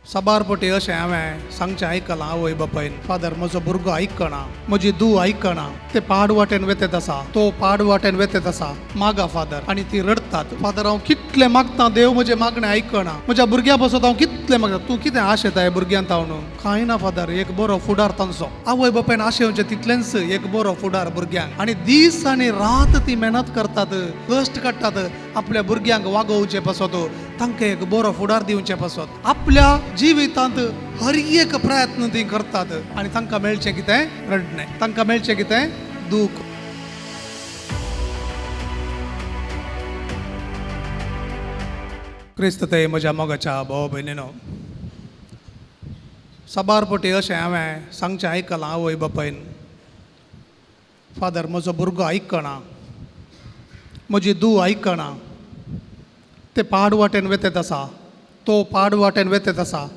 साबार पटी अशें हांवें सांगचें आयकलां आवय बापायन, फादर म्हजो भुरगो आयकना, म्हजी धूव आयकना, ते पाड वाटेन वेतेत आसा, तो पाड वाटेन वेतेत आसा, मागा फादर. आनी ती रडटात, फादर हांव कितलें मागता, देव म्हजें मागणें आयकना, म्हज्या भुरग्या पासत हांव कितलें मागता, तूं कितें आशेताय भुरग्यांत हांव? कांय ना फादर, एक बरो फुडार तांचो. आवय बापायन आशेवचें तितलेंच, एक बरो फुडार भुरग्यांक. आनी दीस आनी रात ती मेहनत करतात, कश्ट काडटात आपल्या भुरग्यांक वागोवचे पासत, तांकां एक बरो फुडार दिवचे पासत. आपल्या जिवितांत हर एक प्रयत्न ती करतात आनी तांकां मेळचें कितें? रडणें. तांकां मेळचें कितें? दूख. क्रिस्त ते म्हज्या मोगाच्या भाव भयणीनो, साबार पटी अशें हांवें सांगचें आयकलां आवय बापायन, फादर म्हजो भुरगो आयकना, म्हजी धूव आयकना, ते पाड वाटेन वेतेत आसा, तो पाड वाटेन वेतेत आसा,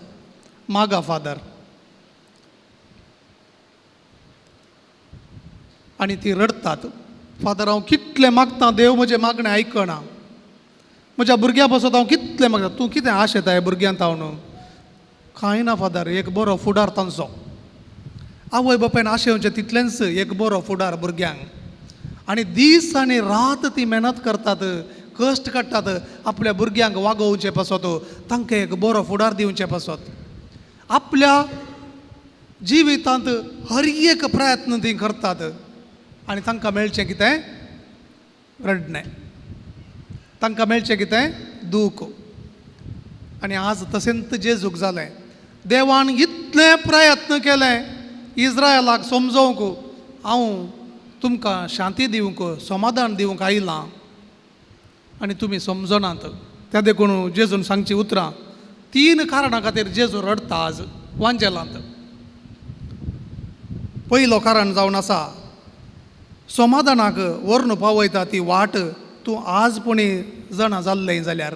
मागा फादर. आनी ती रडटात, फादर हांव कितलें मागता, देव म्हजें मागणें आयकना, म्हज्या भुरग्या पासत हांव कितलें मागता, तूं कितें आशेताय भुरग्यांत हांव? कांय ना फादर, एक बरो फुडार तांचो. आवय बापायन आशेवचें तितलेंच, एक बरो फुडार भुरग्यांक. आनी दीस आनी रात ती मेहनत करतात, कश्ट काडटात आपल्या भुरग्यांक वागोवचे पासत, तांकां एक बरो फुडार दिवचे पासत. आपल्या जिवितांत हर एक प्रयत्न ती करतात आनी तांकां मेळचें कितें? रडणें. तांकां मेळचें कितें? दूख. आनी आज तशेंच जेजूक जालें. देवान इतलें प्रयत्न केलें इस्रायलाक समजोवंक, हांव तुमकां शांती दिवंक, समाधान दिवंक आयलां आनी तुमी समजनात. त्या देखून जेजून सांगची उतरां, तीन कारणां खातीर जेजू रडटा आज वांजेलांत. पयलो कारण जावन आसा, समाधानाक व्हरून पावयता ती वाट तूं आज पुणी जाणा जाल्लें जाल्यार.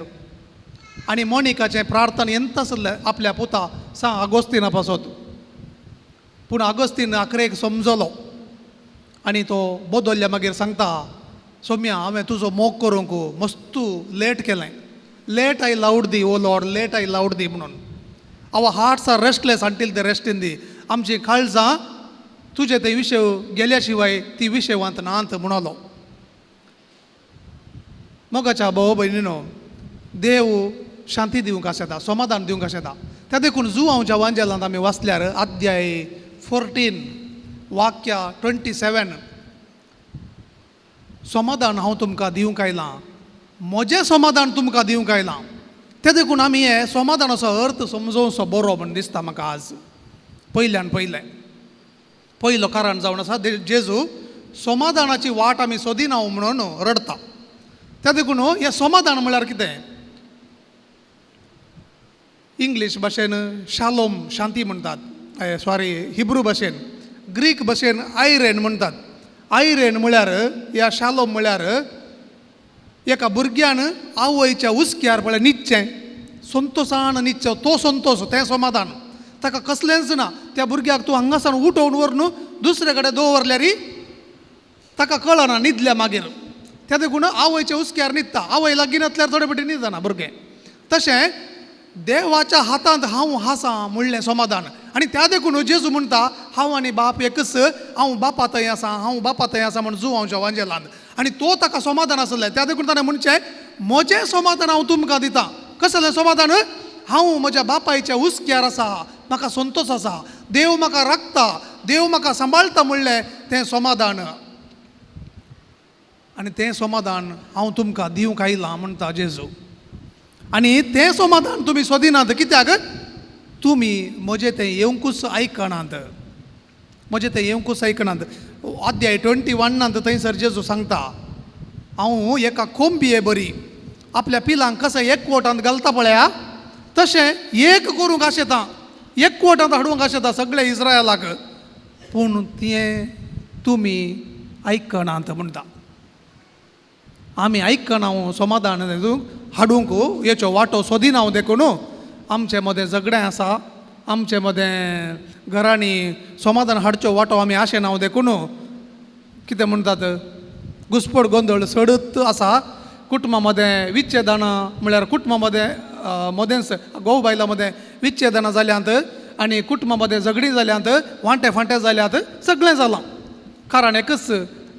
आनी मोनिकाचें प्रार्थना येंत आसलें आपल्या पुता सां आगोस्तिना पासत, पूण आगोस्तीन आखरेक समजलो आनी तो बदल्ल्या मागीर सांगता, सोम्या हांवें तुजो मोग करूंक मस्तू लेट केलें, late I loved thee O Lord, late I loved thee म्हणून. Our hearts are restless until they rest in thee. आमची काळजां तुजे ते विशय गेल्या शिवाय ती विशयवांत नात म्हणलो. मोगाच्या भाव भयणीनो, देव शांती दिवंक आशेता, समाधान दिवंक आशेता. त्या देखून जुवांवच्या वांजेलांत आमी वाचल्यार अध्याय 14 वाक्य 27, समाधान हांव तुमकां दिवंक आयलां, म्हजें समाधान तुमकां दिवंक आयलां. ते देखून आमी हे समाधानाचो अर्थ समजोवचो बरो म्हण दिसता म्हाका आज. पयल्यान पयलें पयलो कारण जावन आसा, जेजू समाधानाची वाट आमी सोदिना म्हणून रडटा. त्या देखून हें समाधान म्हळ्यार कितें? इंग्लीश भाशेन शालोम शांती म्हणटात, सॉरी हिब्रू भाशेन, ग्रीक भाशेन आयरेन म्हणटात. आयरेन म्हळ्यार ह्या शालोम म्हळ्यार एका भुरग्यान आवयच्या हुस्क्यार पळय न्हिदचें, संतोशान न्हिदचें, तो संतोश, तें समाधान. ताका कसलेंच ना. त्या भुरग्याक तूं हांगासान उठोवन व्हरून दुसरे कडेन दवरल्यार ताका कळना न्हिदल्या मागीर. त्या देखून आवयच्या हुस्क्यार न्हिदता, आवय लागीं नासल्यार थोडे फावटी न्हिदना भुरगें. तशें देवाच्या हातांत हांव आसा म्हणलें समाधान. आनी त्या देखून जेजू म्हणटा, हांव आनी बाप एकच, हांव बापा थंय आसा, हांव बापा थंय आसा म्हण जुवांवच्या वांजेलांत. आनी तो ताका समाधान आसलें. त्या देखून ताणें म्हणचें, म्हजें समाधान हांव तुमकां दितां. कसलें समाधान? हांव म्हज्या बापायच्या हुस्क्यार आसा, म्हाका संतोश आसा, देव म्हाका राखता, देव म्हाका सांबाळटा म्हणलें तें समाधान. आनी तें समाधान हांव तुमकां दिवंक आयलां म्हणटा जेजू. आनी तें समाधान तुमी सोदिनात, कित्याक? तुमी म्हजें तें येवंकूच आयकनात, म्हजें तें येवंकूच आयकनात. अध्याय 21 थंयसर जेजू सांगता, हांव एका कोंबये बरी आपल्या पिलांक कशें एकवटांत घालता पळया, तशें एक करूंक आशेता, एकवटांत हाडूंक आशेता सगळे इस्रायलाक, पूण तें तुमी आयकनात म्हणटा. आमी आयकना समाधान हाडूंक हेचो वांटो सोदिना देखून आमचे मदें झगडें आसा, आमचे मदें घरांनी समाधान हाडचो वांटो आमी आशेना देखून कितें म्हणटात, घुसपड गोंदळ चडत आसा. कुटुंबा मदें विच्छेदानां म्हळ्यार कुटुंबा मदें मदेंच घोव बायलां मदें विच्छेदनां जाल्यांत आनी कुटुंबा मदें झगडीं जाल्यांत, वांटे फांटे जाल्यात, सगळें जालां. कारण एकच,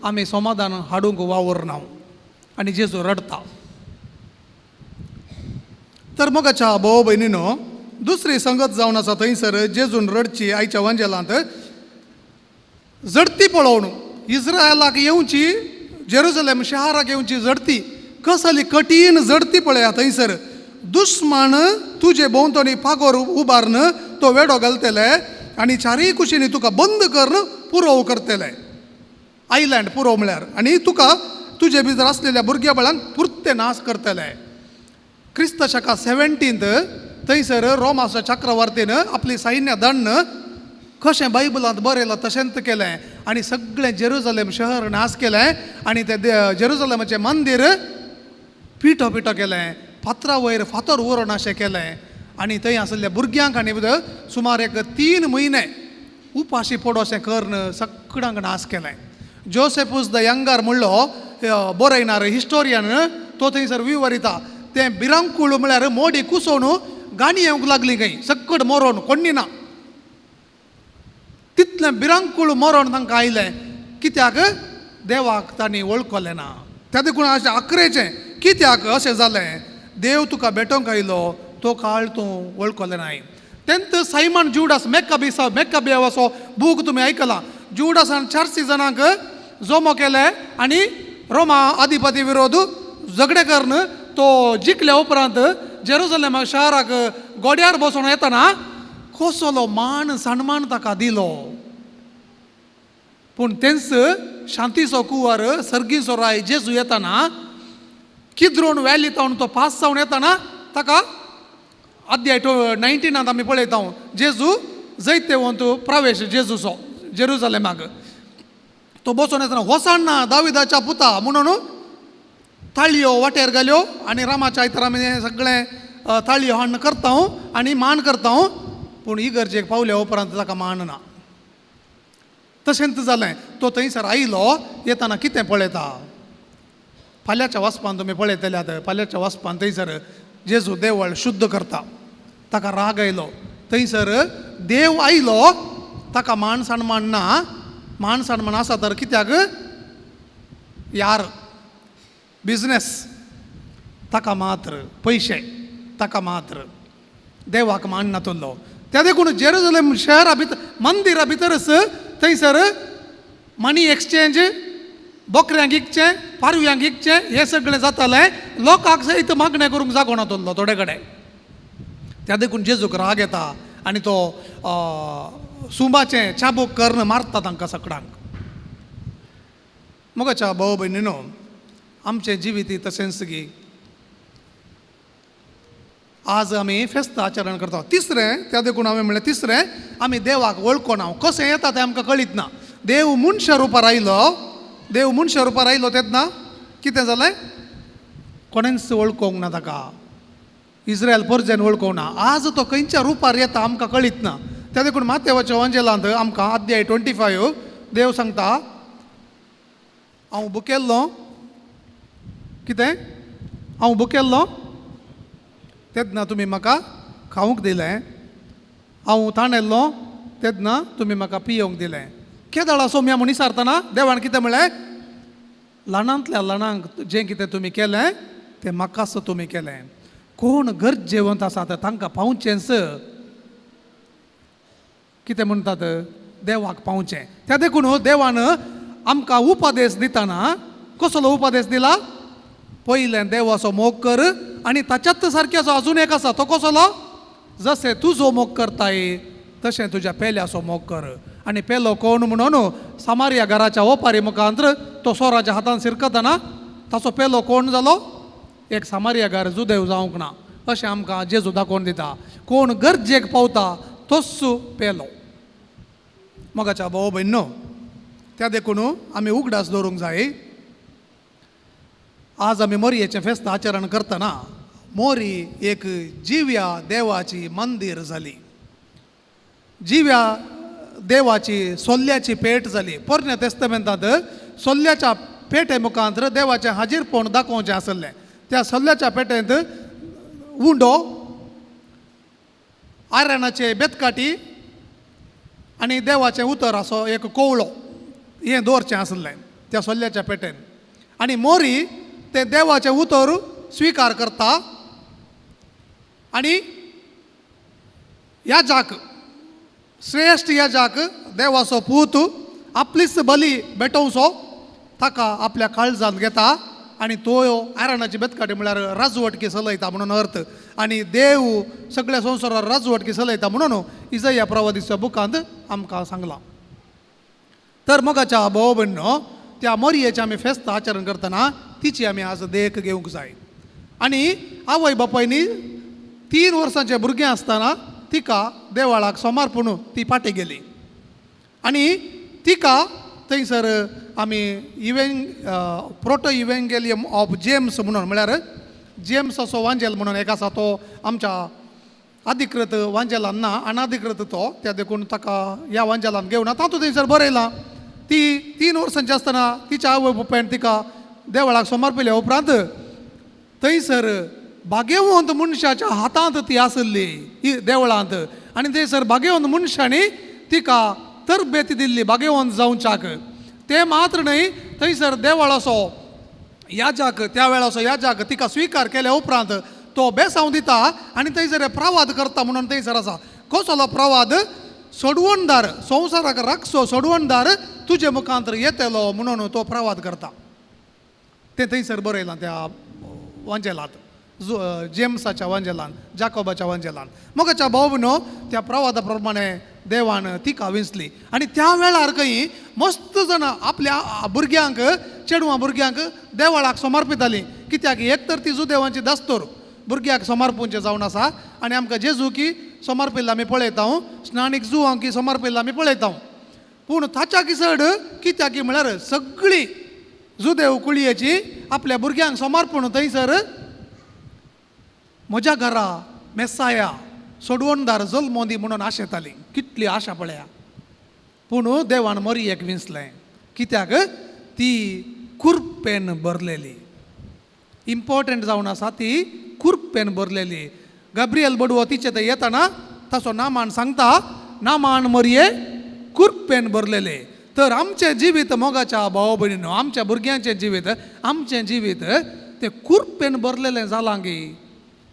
आमी समाधान हाडूंक वावुरना आनी जेजू रडता. तर मोगाच्या भाव भयणीनो, दुसरी संगत जावन आसा थंयसर जेजून रडची आयच्या वांजेलांत जडती पळोवन इस्रायलाक येवची, जेरुजलेम शहराक येवची जडती, कसली कठीण जडती पळया. थंयसर दुस्मान तुजे भोंवतणी पागोर उबारून तो वेडो घालतले आनी चारूय कुशींनी तुका बंद करून पुरोव करतले. आयलँड पुरोव म्हळ्यार, आनी तुका तुजे भितर आसलेल्या भुरग्या बाळांक पुरते नाश करतले. क्रिस्त शका 17 थंयसर रोमाच्या चक्रवर्तीन आपली सैन्य दण्ण कशें बायबलांत बरयलां तशेंच केलें आनी सगळें जेरुजलेम शहर नाश केलें आनी तें जेरुजलेमाचें मंदीर पिठो पिठो केलें, फातरा वयर फातर उरोन अशें केलें आनी थंय आशिल्ल्या भुरग्यांक आनी सुमार एक 3 म्हयने उपाशी पडो अशें करून सगळ्यांक नाश केलें. जोसेफूस the younger म्हणलो बरयणार हिस्टोरियन, तो थंयसर विवरिता तें भिरांकूळ म्हळ्यार मोडी कुसोवन गाणी येवंक लागली खंय, सक्कड मरोन कोण्णी ना, तितलें भिरांकूळ मरण तांकां आयलें. कित्याक देवाक तांणी वळखलें ना. त्या देखून अशें आकरेचें कित्याक अशें जालें, देव तुका भेटोवंक आयलो तो काळ तूं वळखलें नाय. तेंत सायमन जुडास मेकाबी मेकाबियाचो बूक तुमी आयकला. जुडासान 400 जाणांक जमो केले आनी रोमा अधिपती विरोध झगडे करून तो जिखल्या उपरांत जेरुजलेम शहराक गोड्यार बसून येतना कसलो मान सन्मान ताका दिलो. पूण तेंच शांतीचो कुंवर सर्गीचो राय जेजू येतना किद्रोन वॅली तावन तो पास जावन येतना ताका अध्याय 19 आमी पळयता जेजू जैतेवंत प्रवेश जेजूचो जेरुजलेमाक. तो बसून येतना होसाण्णा दाविदाच्या पुता म्हणून ताळयो वाटेर घाल्यो आनी रामाच्या आयतार आमी सगळें ताळयो हाडून करता आनी मान करता, पूण इगर्जेक पावल्या उपरांत ताका मान ना. तशेंच जालें, तो थंयसर आयलो येतना कितें पळयता, फाल्यांच्या वाचपान तुमी पळयतले आतां, फाल्यांच्या वाचपान थंयसर जेजू देवळ शुद्ध करता, ताका राग आयलो. थंयसर देव आयलो ताका मान सन्मान ना, मान सन्मान आसा तर कित्याक यार बिजनेस, ताका मात्र पयशे, ताका मात्र देवाक मान नातुल्लो. त्या देखून जेरुजलेम शहरा भितर मंदिरा भितरच थंयसर मनी एक्सचेंज, बोकऱ्यांक विकचें, पारव्यांक विकचें, हें सगळें जातालें. लोकांक सयत मागणें करूंक जागो नातुल्लो थोडे कडेन. त्या देखून जेजूक राग येता आनी तो सुंबाचें चाबूक करून मारता तांकां सगळ्यांक. मोगाच्या भाव भयणीनो, आमचें जिवीत तशेंच गी आज आमी फेस्त आचरण करता. तिसरें, त्या देखून हांवें म्हणलें तिसरें आमी देवाक वळखना, कशें येता तें आमकां कळीत ना. देव मनशा रुपार आयलो, देव मनशा रुपार आयलो तेन्ना कितें जालें, कोणेंच वळखूंक ना ताका, इस्रायल परजेन वळखूंक ना. आज तो खंयच्या रुपार येता आमकां कळीत ना. त्या देखून मातेवाच्या वांजेलांत आमकां अध्याय 25 देव सांगता, हांव बुकेल्लो, कितें हांव बुकेल्लो तेन्ना तुमी म्हाका खावंक दिलें, हांव ताणेल्लो तेन्ना तुमी म्हाका पियोवंक दिलें. केदळा सोम्या म्हूण विचारतना देवान कितें म्हणलें, ल्हानांतल्या ल्हानांक जें कितें तुमी केलें तें म्हाकाच तुमी केलें. कोण गरजेवंत आसा तांकां पावचेंच, कितें म्हणटात देवाक पावचें. त्या देखून देवान आमकां उपदेश दितना कसलो उपदेश दिला, पयलें देवाचो मोग कर आनी ताच्याच सारक्याचो अजून एक आसा तो कसलो, जशें तुजो मोग करताय तशें तुज्या पेल्याचो मोग कर. आनी पेलो कोण म्हणून सामारिया घराच्या ओपारी मुखांत तो सोराच्या हातान शिरकतना ताचो पेलो कोण जालो, एक सामारिया घर जुदेव जावंक ना. अशें आमकां जेजू दाखोवन दिता, कोण गरजेक पावता तोच पेलो. मोगाच्या भाव भयणो, त्या देखून आमी उगडास दवरूंक जाय. आज आमी मोरयेचें फेस्त आचरण करतना मोरी एक जिव्या देवाची मंदीर जाली, जिव्या देवाची सोल्ल्याची पेट जाली. पोरण्या तेस्तमेंतांत सोल्ल्याच्या पेटे मुखांत देवाचें हाजीरपण दाखोवचें आसलें. त्या सोल्ल्याच्या पेटेंत उंडो, आयरनाचे बेतकाटी आनी देवाचें उतर असो एक कोवळो हें दवरचें आसलें त्या सोल्ल्याच्या पेटेन. आनी मोरी तें देवाचें उतर स्विकार करता आनी याजाक, श्रेश्ठ याजाक, देवाचो पूत आपलीच बली भेटोवचो ताका आपल्या काळजांत घेता आनी तो आयरनाची बेतकाटी म्हळ्यार राजवटकी चलयता म्हणून अर्थ. आनी देव सगळ्या संवसारार राजवटकी चलयता म्हणून इजया प्रवादीच्या बुकांत आमकां सांगलां. तर मोगाच्या भाव भयणो, त्या मोरयेचें आमी फेस्त आचरण करतना तिची आमी आज देख घेवंक जाय. आनी आवय बापायनी 3 वर्सांचें भुरगें आसतना तिका देवाळाक सोमारपूण ती फाटीं गेली आनी तिका थंयसर आमी प्रोटो इव्हेंगेलियम ऑफ जेम्स म्हणून, म्हळ्यार जेम्स असो वांजेल म्हणून एक आसा, तो आमच्या अधिकृत वांजेलान ना, अनाधिकृत तो, त्या देखून ताका ह्या वांजेलान घेवना. तातूंत थंयसर बरयलां ती 3 वर्सांची आसतना तिच्या आवय बापायन तिका देवळाक समर्पिल्या उपरांत थंयसर भाग्यवंत मनशाच्या हातांत ती आसली देवळांत. आनी थंयसर भाग्यवंत मनशांनी तिका तरबेती दिल्ली भाग्यवंत जावच्याक. तें मात्र न्हय, थंयसर देवळाचो याजाक, त्या वेळाचो याजाक तिका स्विकार केल्या उपरांत तो बेसांव दिता आनी थंयसर प्रवाद करता म्हणून थंयसर आसा. कसलो प्रवाद? सोडवणदार, संवसाराक राखचो सोडवणदार तुजे मुखांत येतलो म्हणून तो प्रवाद करता. तें थंयसर बरयलां त्या वांजेलांत, जेम्साच्या वांजेलान, जाकोबाच्या वांजेलान. मोगाच्या भाव न्हू, त्या प्रवादा प्रमाणे देवान तिका विंचली. आनी त्या वेळार खंय मस्त जाणां आपल्या भुरग्यांक, चेडवां भुरग्यांक देवळाक समर्पितालीं. कित्याक एक तर ती जुदेवांची दस्तूर भुरग्याक समर्पूंचें जावन आसा. आनी आमकां जेजू की समर्पिल्लो आमी पळयता, स्नानीक जुवांक की समर्पिल्लो आमी पळयता. पूण ताच्या चड कित्याक म्हळ्यार सगळीं जुदेव कुळयेची आपल्या भुरग्यांक समर्पण थंयसर म्हज्या घरा मेसाया सोडवणदार जल्मोंदी म्हणून आशेताली. कितली आशा पळया. पूण देवान मोरयेक विंचलें. कित्याक ती कुरपेन भरलेली. इम्पॉर्टंट जावन आसा ती कुरपेन भरलेली. गाब्रियल बडवो तिचे थंय येताना ताचो नामान सांगता, नामान मोरये कुरपेन भरलेले. तर आमचें जिवीत मोगाच्या भाव भयणीनो, आमच्या भुरग्यांचें जिवीत, आमचें जिवीत तें कुरपेन भरलेलें जालां गी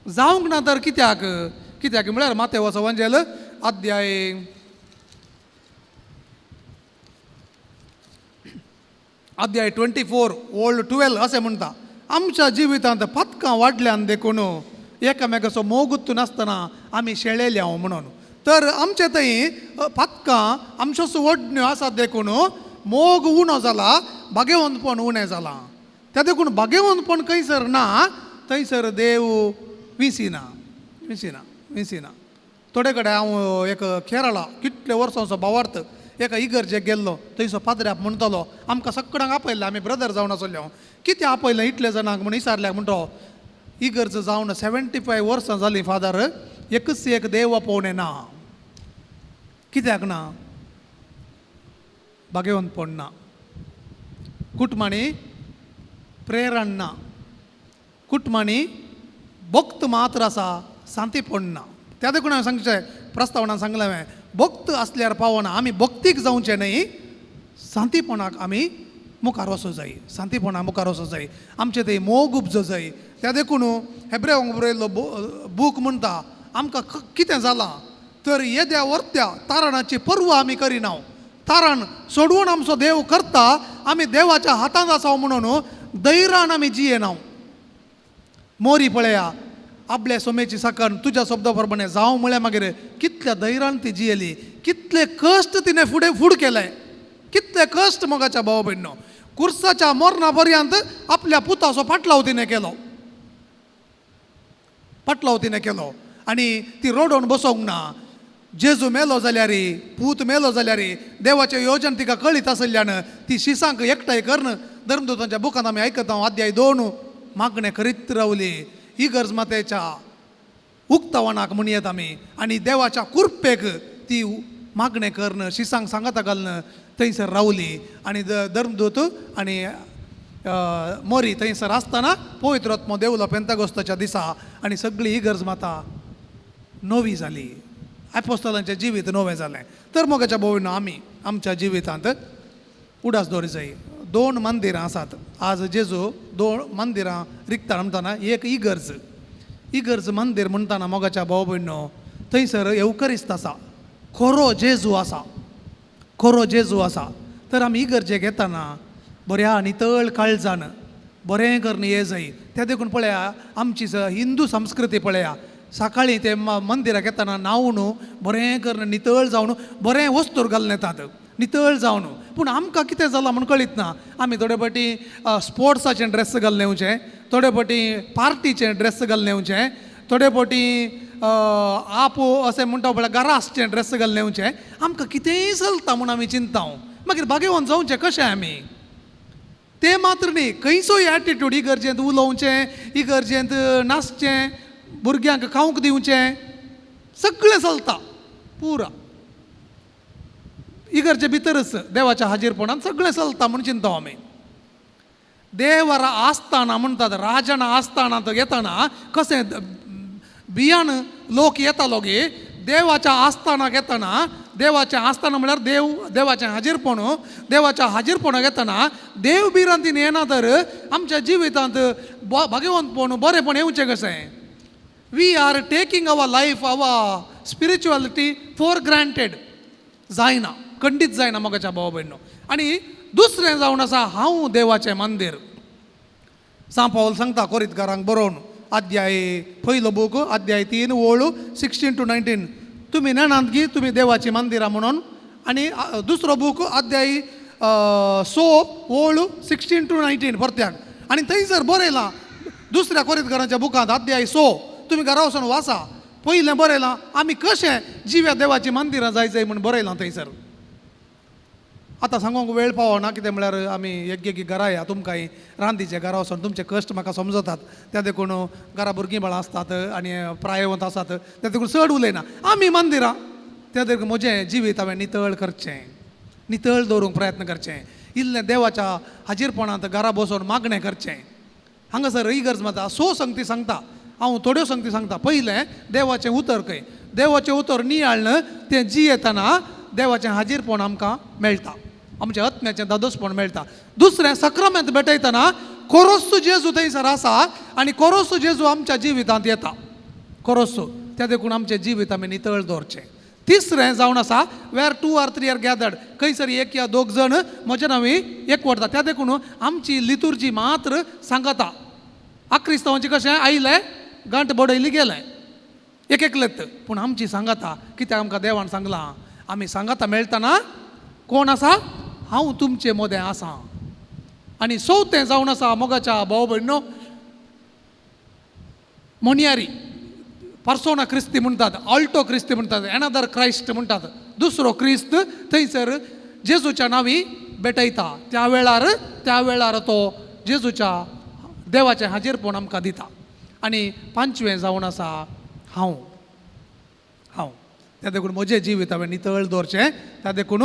जावंक ना तर कित्याक? कित्याक म्हळ्यार मातेवाचो वांजेल अध्याय अध्याय 24 ओल्ड 12 अशें म्हणटा, आमच्या जिवितांत पातकां वाडल्यान देखून एकामेकाचो मोग नासतना आमी शेळेल्या म्हणून. तर आमचे थंय पातकां आमच्योच वडण्यो आसात देखून मोग उणो जाला, भाग्यवंतपण उणें जालां. त्या देखून भाग्यवंतपण खंयसर ना थंयसर देव विसिना विसिना विसिना. थोडे कडेन हांव एक केरळा कितले वर्सांचो भावार्थ एका इगर्जेक गेल्लो, थंयसो पाद्र्याक म्हणटलो आमकां सगळ्यांक आपयलें, आमी ब्रदर जावन आसले. कितें आपयलें इतले जाणांक म्हूण विचारल्यार म्हणटो इगर्ज जावन 75 वर्सां जालीं फादर, एकच एक देव आपोवणें ना. कित्याक ना? भाग्यवंतपण ना, कुटुंबांनी प्रेरण ना, कुटुंबांनी भक्त मात्र आसा, शांतीपण ना. त्या देखून हांवें सांगचें प्रस्तावनान सांगलें हांवें, भक्त आसल्यार पावना, आमी भक्तीक जावचें न्हय, शांतीपणाक आमी मुखार वचूं जाय, शांतीपणा मुखार वचूं जाय, आमचें थंय मोग उपजो जाय. त्या देखून हेब्रेवांक बरयल्लो बूक म्हणटा आमकां कितें जालां तर येद्या वर्त्या तारणाची पर्वा आमी करिना, तारण सोडवून आमचो देव करता, आमी देवाच्या हातांत आसा म्हणून धैर्यान आमी जियेना. मोरी पळया आपल्या सोमेची साकन तुज्या शब्दा प्रमाणे जावं म्हळ्यार मागीर कितल्या धैर्यान ती जियेली, कितले कश्ट तिणें फुडें फूड केलें, कितले कश्ट मोगाच्या भाव भयणो, कुर्साच्या मरणा पर्यंत आपल्या पुताचो पाटलाव तिणें केलो, पाटलाव तिणें केलो. आनी ती रडोवन बसोंक ना. जेजू मेलो जाल्यार, पूत मेलो जाल्यार देवाचें योजन तिका कळीत आशिल्ल्यान ती शिसांक एकठांय करून धर्मदूतांच्या बुकांत आमी आयकता अध्याय 2 मागणें करीत रावली. इगर्ज मातेच्या उक्तावणाक म्हणयत आमी आनी देवाच्या कुर्पेक ती मागणें करून शिसांक सांगाता घालून थंयसर रावली. आनी धर्मदूत आनी मोरी थंयसर आसतना पवित्र आत्मो देवलो पेंतागोस्ताच्या दिसा आनी सगळी इगर्ज माता नवी जाली. एपोस्तलांचें जिवीत नवें जालें. तर मोगाच्या भोवनो आमी आमच्या जिवितांत उडास दवरी जाय. दोन मंदिरां आसात आज जेजू दोन मंदिरां रिगता म्हणटना एक इगर्ज, इगर्ज मंदीर म्हणटना मोगाच्या भाव भयणो थंयसर येवकरिस्त आसा, खरो जेजू आसा, खरो जेजू आसा. तर आमी इगर्जेक येतना बऱ्या नितळ काळजान बरें करून ये जाय. त्या देखून पळया आमची हिंदू संस्कृती पळया, सकाळीं ते मंदिराक येतना न्हांवन बरें करून नितळ जावन बरें वस्तूर घालून येतात, नितळ जावन. पूण आमकां कितें जालां म्हूण कळीत ना. आमी थोडे फावटी स्पोर्ट्साचें ड्रेस घालून येवचें, थोडे फावटी पार्टीचें ड्रेस घालून येवचें, थोडे फावटी आपो अशें म्हणटा पळय गरासचें ड्रेस घालून येवचें. आमकां कितेंय चलता म्हूण आमी चिंता. मागीर भागेवन जावचें कशें आमी? तें मात्र न्ही, खंयचोय एटिट्यूड इगर्जेंत उलोवचें, इगर्जेंत नाचचें, भुरग्यांक खावंक दिवचें, सगळें चलता पुरा इगर्जे भितरच देवाच्या हाजीरपणान सगळें चलता म्हूण चिंता आमी. देवार आसतना म्हणटात राजन आसतना तो येतना कशें बियान लोक येतालो गे देवाच्या आस्थानाक येतना, देवाचें आस्थान म्हळ्यार देव, देवाचें हाजीरपण, देवाच्या हाजीरपणाक येतना देव भिरांतीन येना तर आमच्या जिवितांत भाग्यवंतपण बरेंपण येवचें कशें? We are taking our life, our spirituality for granted. जायना, खंडीत जायना मोगाच्या भाव भयणो. आनी दुसरें जावन आसा हांव देवाचें मंदीर. सांव पावल सांगता कोरितकारांक बरोवन अध्याय पयलो बूक अध्याय 3 ओळ 16 to 19, तुमी नेणात की तुमी देवाची मंदिरां म्हणून. आनी दुसरो बूक अध्याय 6 ओळ 16 to 19 परत्याक. आनी थंयसर बरयलां दुसऱ्या कोरितकारांच्या बुकांत अध्याय 6, तुमी घरा वचून वाचा, पयलें बरयलां आमी कशें जिव्या देवाची मंदिरां जाय जाय म्हूण बरयलां थंयसर. आतां सांगूंक वेळ पावना, कितें म्हळ्यार आमी एक एक घरा या तुमकां रांदीचे घरा वचून तुमचे कश्ट म्हाका समजतात, त्या देखून घरा भुरगीं बाळां आसतात आनी प्रायवंत आसात, त्या देखून चड उलयना. आमी मंदिरां, त्या देखून म्हजें जिवीत हांवें नितळ करचें, नितळ दवरूंक प्रयत्न करचें, इल्लें देवाच्या हाजीरपणांत घरा बसून मागणें करचें. हांगासर इगर्ज माता 6 संगती सांगता, हांव थोड्यो संगती सांगता. पयलें देवाचें उतर खंय, देवाचें उतर नियाळ्ळें तें जियेतना देवाचें हाजीरपण आमकां मेळटा, आमच्या आत्म्याचें दादोसपण मेळटा. दुसरें सक्रामेंत भेटयतना कोरोसो जेजू थंयसर आसा आनी कोरोसो जेजू आमच्या जिवितांत येता, कोरोसो, त्या देखून आमचें जिवीत आमी नितळ दवरचें. तिसरें जावन आसा where 2 or 3 are gathered, खंयसर एक या दोग जण म्हज्या नांवी एकवटता, त्या देखून आमची लितुर्जी मात्र सांगता. आक्रिस्तांवांचें कशें आयलें गांठ बडयली गेलें एक एकलेत, पूण आमची सांगता कित्याक आमकां देवान सांगलां आमी सांगता मेळटना कोण आसा, हांव तुमचे मदें आसा. आनी चवथें जावन आसा मोगाच्या भाव भयणो मोनियारी पर्सोना क्रिस्ती म्हणटात, ऑल्टो क्रिस्ती म्हणटात, एनादर क्रायस्ट म्हणटात, दुसरो क्रिस्त थंयसर जेजूच्या नांवी भेटयता. त्या वेळार त्या वेळार तो जेजूच्या देवाचें हाजीरपण आमकां दिता. आनी पांचवें जावन आसा हांव, हांव, त्या देखून म्हजें जिवीत हांवें नितळ दवरचें. त्या देखून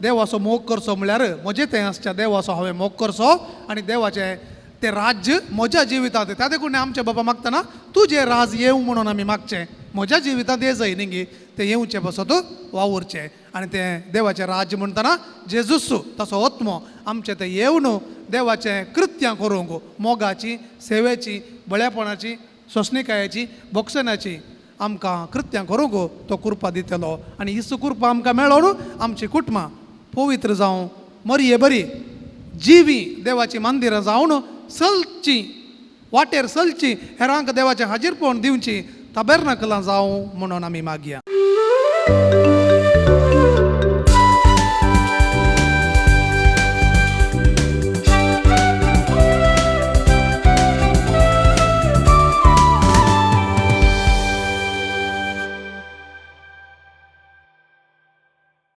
देवाचो मोग करचो म्हळ्यार म्हजें तें आसच्या देवाचो हांवें मोग करचो आनी देवाचें तें राज्य म्हज्या जिवितांत. त्या देखून आमचे बाबा मागतना तुजें राज येवं म्हणून आमी मागचें, म्हज्या जिवितांत यें जाय न्ही गे, तें येवचें पासत वावुरचें. आनी तें देवाचें राज्य म्हणटना जेजूस तसो आत्मो आमचें तें येवन देवाचें कृत्यां करूंक, मोगाची, सेवेची, बळेपणाची, सोंसणिकायेची, भोगसण्याची आमकां कृत्यां करूंक तो कृपा दितलो. आनी हीच कृपा आमकां मेळोन आमची कुटुंबां पवित्र जावं, मरये बरी जिवी देवाची मंदिरां जावन चलची, वाटेर चलची, हेरांक देवाचें हाजीरपण दिवची, ताबेर्नाकलां जावं म्हणून आमी मागया.